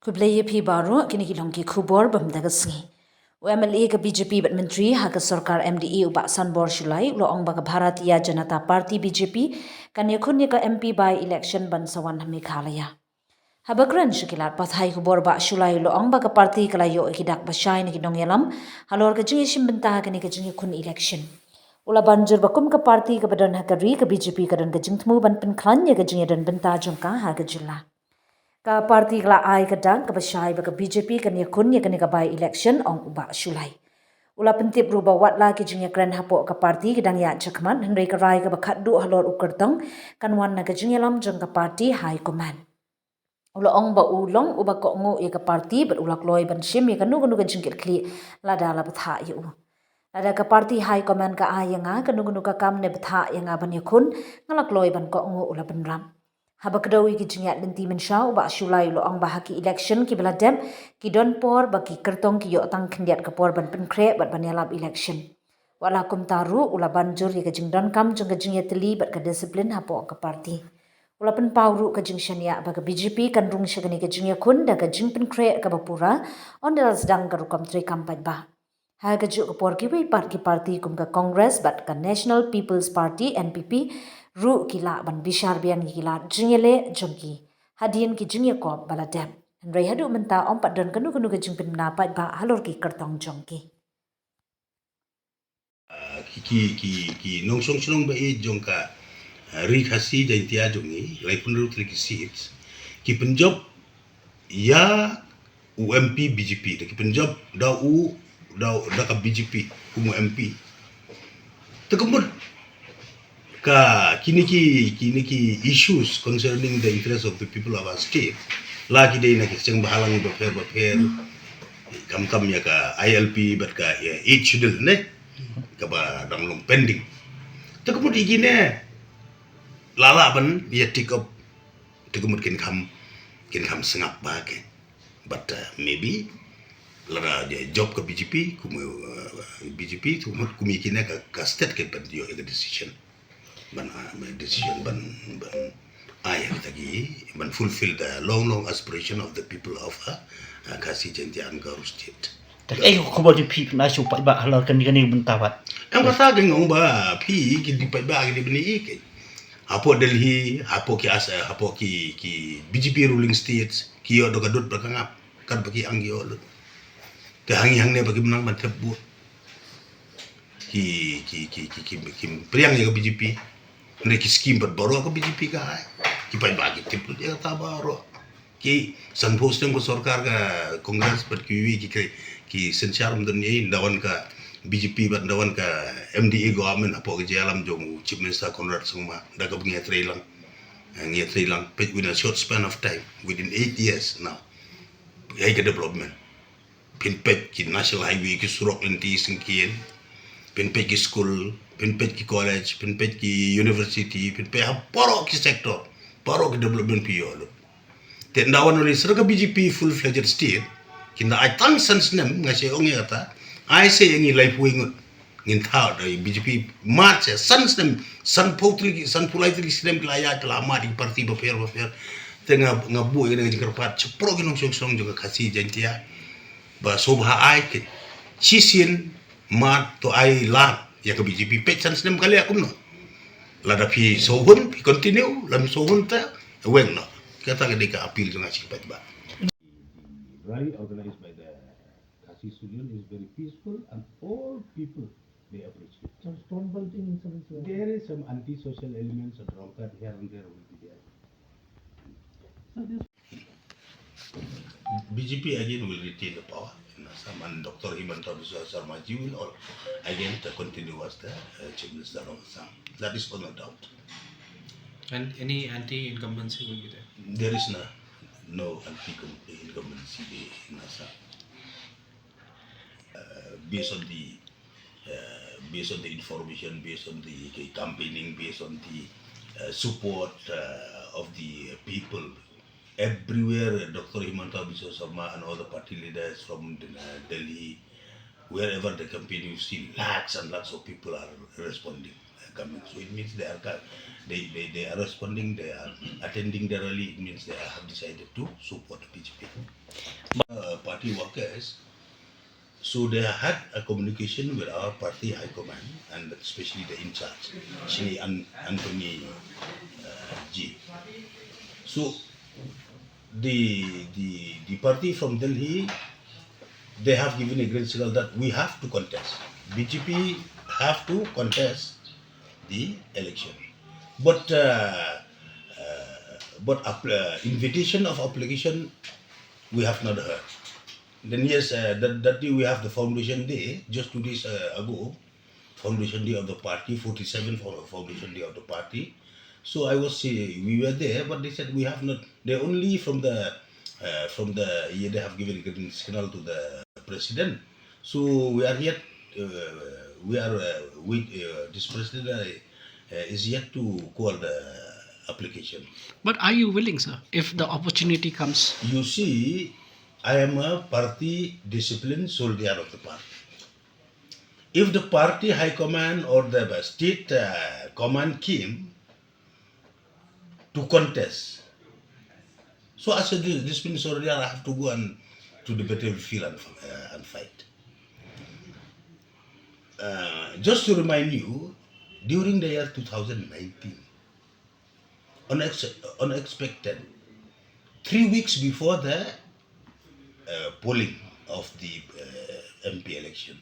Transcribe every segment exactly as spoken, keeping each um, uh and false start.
Khublei ïa phi baroh, kine ki long ki khubor ba mynta ka sngi. U M L A ka B J P bad myntri ha ka sorkar M D A u Bah Sanbor Shullai u la ong ba ka Bharatiya Janata Party B J P kan ïakhun ïa ka M P by election ban sa wan ha Meghalaya. Haba kren sha ki lad pathai khubor, Bah Shullai u la ong ba ka party ka la ïoh ïa ki dak ba shai na ki nongïalam halor ka jingïashim bynta kane ka jingïakhun election. U la ban jur ba kum ka party kaba don ha ka ri, ka B J P ka don ka jingthmu ban pynkhlaiñ ïa ka jingïadon bynta jong ka ha ka jylla. Ka party ka la ai ka dak kaba shai ba ka B J P kan ïakhun ïa kane ka by election, ong u Bah Shullai. U la pyntip ruh ba wat la ki jingïakren hapoh ka party ki dang ïaid shakhmat, hynrei ka rai kaba khatduh halor u kyrtong kan wan na ka jingïalam jong ka party high command. U la ong ba u long uba kohnguh ïa ka party bad u la kloi ban shim ïa kano kano ka jingkitkhlieh lada la bthah ïa u. Lada ka party high command ka ai ïa nga kano kano ka kam ne bthah ïa nga ban ïakhun, nga la kloi ban kohnguh, u la bynrap. Haba kdew ïa ki jingïaid lynti mynshuwa, u Bah Shullai u la ong ba ha ki election kiba la dep, ki don por ba ki kyrtong ki ïoh tang khyndiat ka por ban pynkhreh bad ban ïalap election. Wat la kumta ruh, u la ban jur ïa ka jingdonkam jong ka jingïatylli bad ka discipline hapoh ka party. U la pynpaw ruh ka jingshaniah ba ka B J P kan rung sha kane ka jingïakhun da ka jingpynkhreh kaba pura, ynda la sdang ka rukom treikam paidbah. Ha kajuh ka por, kiwei pat ki party kum ka Congress bad ka National People's Party, N P P, ruh ki lah ban bishar biang ïa ki lad jingïaleh jong ki hadien ki jingïakop ba la dep. Hynrei haduh mynta ym pat don kano kano ka jingpynbna paidbah halor ki kyrtong jong ki. Ah, ki, ki, ki, ki nongshong shnong ba ïeit jong ka, ah, Ri Khasi Jaintia jong ngi, laiphew hynriew tylli ki seats, ki pynjop ïa u M P B J P, da ki pynjop da u, da, da ka B J P kum u M P. Te ka mut ka kine ki, kine ki issues concerning the interest of the people of our state, la ki dei na ki seng bhalang bapher bapher, khamtam ïa ka I L P bad ka, ïa, Eighth Schedule ne, kaba dang long pending. Te ka mut ïa kine la lah ban ïa take up, te ka mut kin kham, kin kham sngap bha ke. But, uh, maybe lada ïa jop ka B J P kum, uh, B J P, te ka mut kum ïa kine ka, ka state kin pynïoh ïa ka decision. Ban, ah, ban decision ban, ban ai ïa kita ki, ban fulfill the long, long aspiration of the people of, ah, ah, Khasi Jaintia and Garo State. Te kaei ka khubor jong phi phin ai sha u paidbah halor kane, kane ka bynta pat? Em, kata ka ngong ba phi ki dei paidbah ki dei bniah ki. Hapoh Delhi, hapoh ki as, hapoh ki, ki B J P ruling states, ki ïoh da ka dud bad ka ngap, katba ki ang ki ïoh lut. Te hangne hangne ba kim nang ban thep vote. Ki, ki, ki, ki, ki, ki pdiang ïa ka B J P. Hynrei ki scheme pat baroh ka B J P ka ai. Ki paidbah ki tip lut ïa kata baroh. Ki sanphew snem ka sorkar ka Congress bad kiwei ki, ki, ki synshar ym don ei, ynda wan ka B J P bad ynda wan ka M D A government hapoh ka jingïalam jong u Chief Minister Conrad Sangma, da kaba ngi ïatreilang. Eh, ngi ïatreilang, peit within a short span of time, within eight years now. Ïa ka development. Phin peit ki national highway, ki surok lynti syngkien. Phin peit ki school, phin peit ki college, phin peit ki university, phin peit ha baroh ki sector, baroh ki development phi ïoh lut. Te ynda wan ri sha ka B J P full fledged state, ki ynda ai tang san snem, nga shu ong ïa kata, ai sha ïa ngi laiphew ngut. Ngin thaw da B J P March, eh, san snem, sanphew tylli ki, sanphew lai tylli ki snem ki la ïaid, ki la mad ïa ki party bapher bapher. Te nga, nga buh ïa ka jingkyrpad shaphang ki nongshong shnong jong ka Khasi Jaintia ba sngewbha ai ki shisien mad, to ai lad ïa ka B J P, peit san snem ka leh kumno. Lada phi sngewhun phi continue, lada phi sngewhun te weng noh. Kata ka dei ka appeal jong nga sha ki paidbah. Rally organized by the Khasi Student is very peaceful and all people they appreciate. Some stone pelting incidents were there. There is some anti-social elements, a drunkard here and there will be there. So this B J P again will retain the power in Assam, and Doctor Himanta Biswa Sarma ji will all again to continue as the, uh, Chief Minister of Assam. That is for no doubt. And any anti-incumbency will be there? There is no, no anti-incumbency in Assam. Uh, based on the, uh, based on the information, based on the campaigning, based on the, uh, support, uh, of the people, everywhere, uh, Doctor Himanta Biswa Sarma and all the party leaders from the, uh, Delhi, wherever they campaign, you see lakhs and lakhs of people are responding, uh, coming. So it means they are co-, they, they, they are responding, they are attending the rally. It means they have decided to support the B J P. party workers. So they had a communication with our party high command and especially the in charge, Shri An- Anthony uh, G. So the the the party from Delhi, they have given a green signal that we have to contest. B J P have to contest the election, but uh, uh, but app- uh, invitation of application we have not heard. Then yes, uh, that, that day we have the foundation day, just two days uh, ago, foundation day of the party, forty-seven for foundation day of the party. So I was, uh, we were there, but they said we have not. They only from the, uh, from the, yeah, they have given green signal to the president. So we are yet, uh, we are, uh, with uh, this president uh, uh, is yet to call the application. But are you willing, sir, if the opportunity comes? You see, I am a party disciplined soldier of the party. If the party high command or the state uh, command came to contest, so as a dis- disciplined soldier, I have to go and to the battlefield and, uh, and fight. Uh, just to remind you, during the year two thousand nineteen, unex- unexpected, three weeks before the uh, polling of the uh, M P election,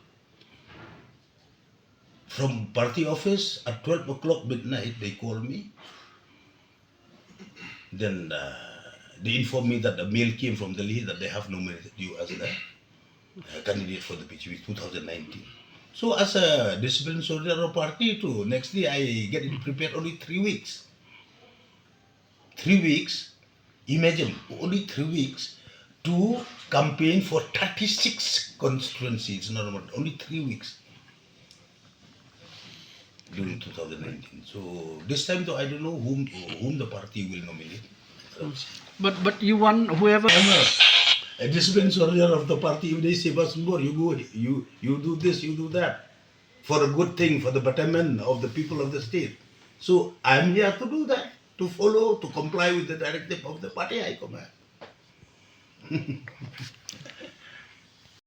from party office at twelve o'clock midnight, they call me. Then uh, they inform me that the mail came from Delhi that they have nominated you as the uh, candidate for the B J P two thousand nineteen. So as a disciplined soldier of party too, next day I get it prepared only three weeks. Three weeks, imagine, only three weeks to campaign for thirty-six constituencies. Not only three weeks during two thousand nineteen. So this time though, I don't know whom whom the party will nominate. But but you want whoever. I'm a, a disciplined soldier of the party. If they say, "Basunbor, you go, you you do this, you do that, for a good thing, for the betterment of the people of the state." So I'm here to do that, to follow, to comply with the directive of the party high command.